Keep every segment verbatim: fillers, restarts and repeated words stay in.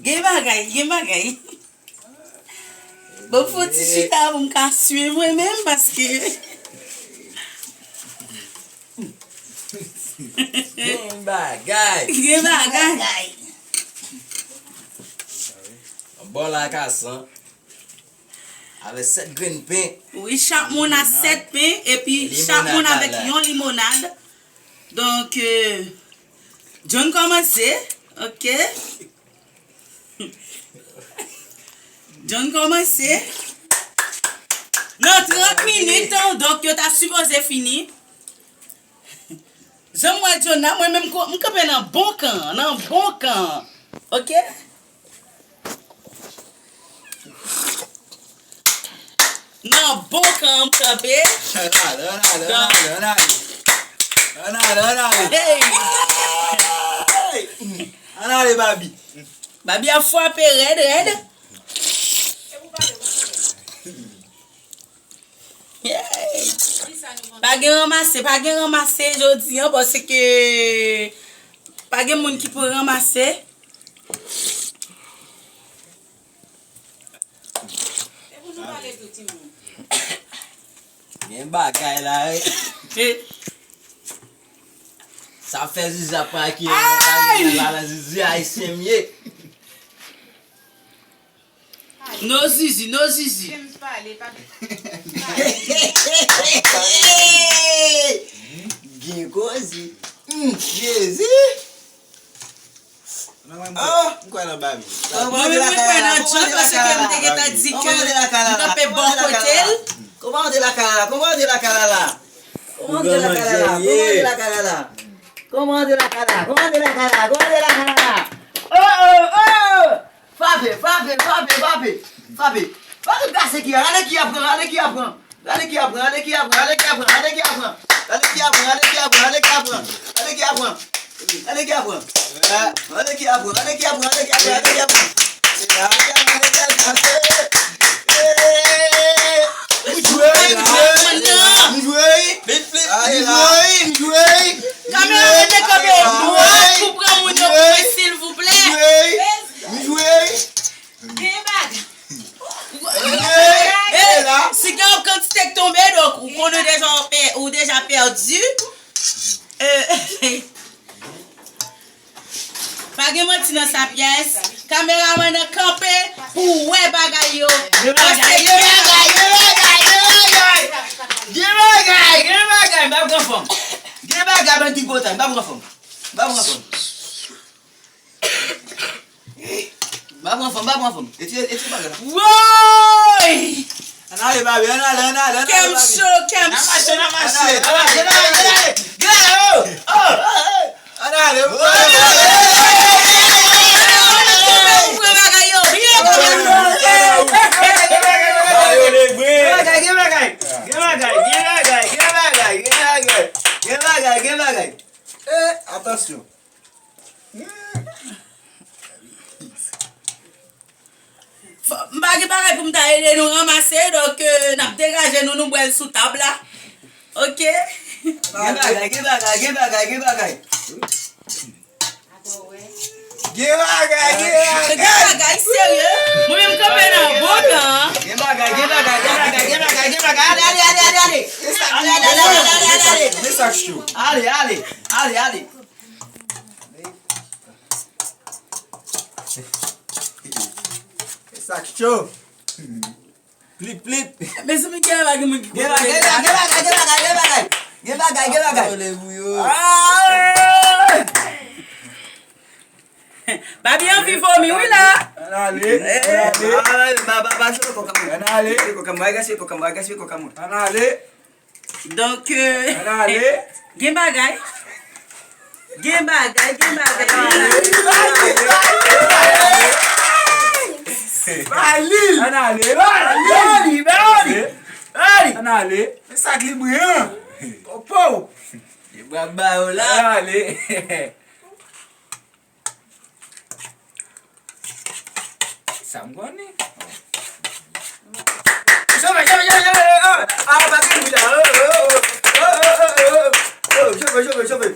Gen bagay, gen bagay. Bon, fò ti chita pou m ka swiv mwen menm, paske Gen bagay. Gen bagay. Bò la ka san. Avèk sèt grenn pen. Wi, chak moun a sèt pen, epi chak moun avèk yon limonad. Donk, euh, John kòmanse, ok. John kòmanse. Nan trant minit, donk yo ta sipoze fini. Jan m wè John nan, mwen menm m kanpe nan bon kan, nan bon kan. Ok? Nan bon kan m kanpe. Ann ale, ann ale, ann ale, ann ale. Ann ale, ann ale. Hey! Ann ale, Babi. Babi ap frape rèd, rèd. Hey! Pa gen ranmase, pa gen ranmase jodi a, paske pa gen moun ki pou ranmase. Gen bagay la, wi. Sa fè Zizi ap pran ki la, Zizi ayisyen m ye. No Zizi, no Zizi. Gen koze. Jezi. Oh, m kwè nan Babi. Mwen menm mwen kwè nan John paske m te gentan di ke m kanpe bò kote l. Kòman w te lakay la? Kòman w te lakay la? Kòman w te lakay la? Kòman w te lakay la? Kòman w te lakay la? Kòman w te lakay la? Kòman w te lakay la? Oh, oh, oh! Frape, frape, frape, frape, frape. Frape kase ki a, gade ki a pran, gade ki a pran. Gade ki a pran, gade ki a pran, gade ki a pran, gade ki a pran. Gade ki a pran, gade ki a pran, gade ki a pran. Gade ki a pran. Gade ki a pran. Gade ki a pran, gade ki a pran, gade ki a pran, gade ki a pran. Gade ki a pran, gade ki a pran. M jwe, m jwe, m jwe. M jwe, m jwe. Kameramann nan kanpe dwat pou pran moun yo pou mwen, silvouplè. M jwe. Gen bagay. Hey, si gen yon kantite k tonbe, donk ou konnen deja ou pè, ou deja pèdi. Euh, pa gen manti nan sa pyès. Kameramann nan kanpe pou wè bagay yo. Gen bagay, gen bagay, gen bagay, gen bagay. Gen bagay, gen bagay, m pa pran fanm. Gen bagay, bann ti gwo tan, m pa pran fanm. M pa pran fanm. Ba pran fanm, ba pran fanm. Eti, eti bagay la. Woy! Ann ale, Babi, ann ale, ann ale, ann ale, Babi. Kè m cho, kè m cho. N ap mache, n ap mache. Ann ale, ann ale, ann ale. Gade, oh! Oh! Ann ale. Ou pran bagay yo byen. Gen bagay, gen bagay. Gen bagay, gen bagay, gen bagay, gen bagay. Gen bagay, gen bagay. Eh, atansyon. M pa gen bagay pou m ta ede nou ranmase, donk, euh, n ap degaje nou, nou bwè l sou tab la. Ok? Gen bagay, gen bagay, gen bagay, gen bagay. Gen bagay, gen bagay. Gen bagay, serye. Mwen menm kanpe nan bon tan. Gen bagay, gen bagay, gen bagay, gen bagay, gen bagay. Ale, ale, ale, ale, ale. Ale, ale, ale, ale, ale, ale. Men sa k cho. Ale, ale, ale, ale. Men sa k cho. Plip, plip. Mezanmi, gen bagay, moun ki gen bagay, gen bagay, gen bagay, gen bagay. Gen bagay, gen bagay. Ole pou yo. Ah! Babi anvi vomi wi la. Ann ale, ann ale. Ann ale, ba, ba, ba, se kòkam. Ann ale. Se kòkam, ba, se kòkam, ba, se kòkam. Ann ale. Donk, euh, ann ale. Gen bagay. Gen bagay, gen bagay. Ba li. Ann ale. Ba li, ba li. Ba li. Ann ale. Men sa k li bri an. Popo. Li bra ba yo la. Ann ale. Sa m konnen. Chofé, chofé, chofé, chofé. Ah, ah, pa gen bouda. Oh, oh, oh. Oh, oh, oh, oh, oh. Oh, chofé, chofé, chofé.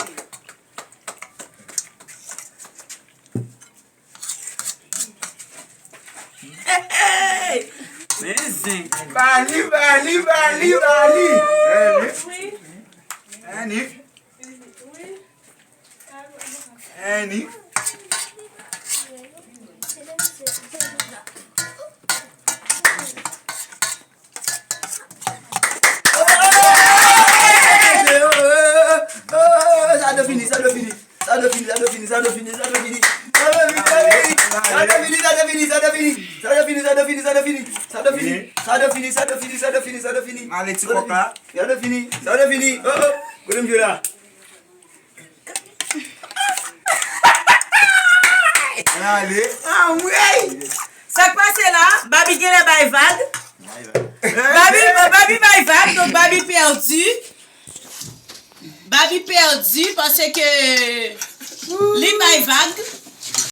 Hey! Men zen. Bali, bali, bali, bali. Annik. Annik. Sa dwe fini, sa dwe fini. Sa dwe fini, sa dwe fini, sa dwe fini, sa dwe fini. Sa dwe fini, sa dwe fini, sa dwe fini, sa dwe fini, sa dwe fini, sa dwe fini. Sa dwe fini, sa dwe fini, sa dwe fini. Sa dwe fini, sa dwe fini, sa dwe fini, sa dwe fini, sa dwe fini. Male ti kòk la. Sa dwe fini, sa dwe fini. Oh, oh. Kote m jwe la? Ale. Anmwey! Sa k pase la? Babi genlè bay vag. Babi, Babi bay vag, donk Babi pèdi. Babi pèdi paske li bay vag.